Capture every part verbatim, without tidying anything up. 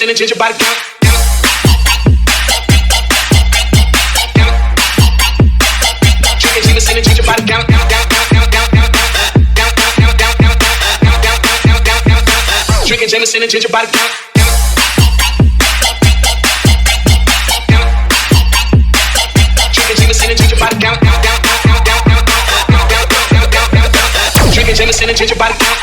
and ginger body count. Drinking Jameson and ginger body count. Drinking Jameson and ginger body count. Drinking Jameson and ginger body count. Drinking Jameson and ginger body count.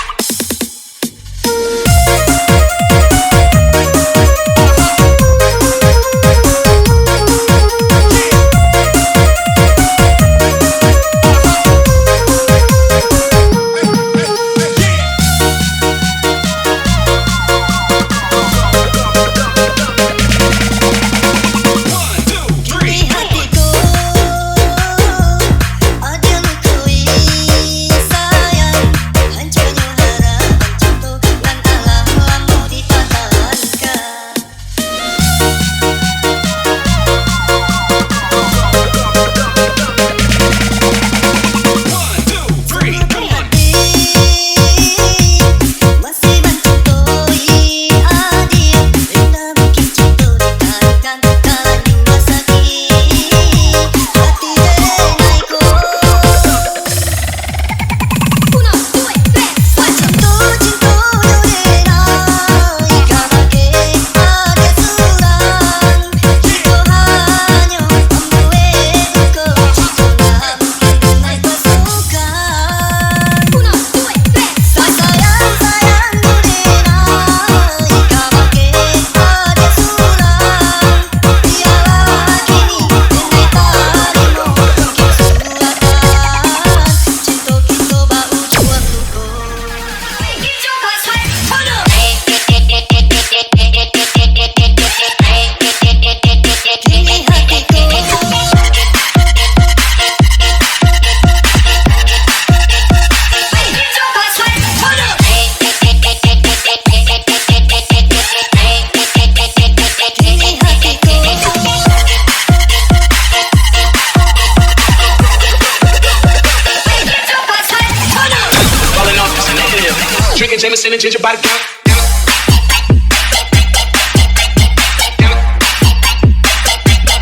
Drinking Jameson and ginger body count.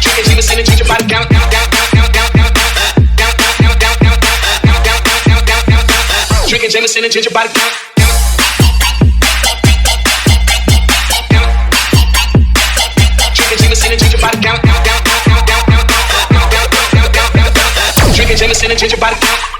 Drinking Jameson and ginger body count. Drinking Jameson and ginger body count. Drinking Jameson and ginger body count. Drinking Jameson and ginger body count.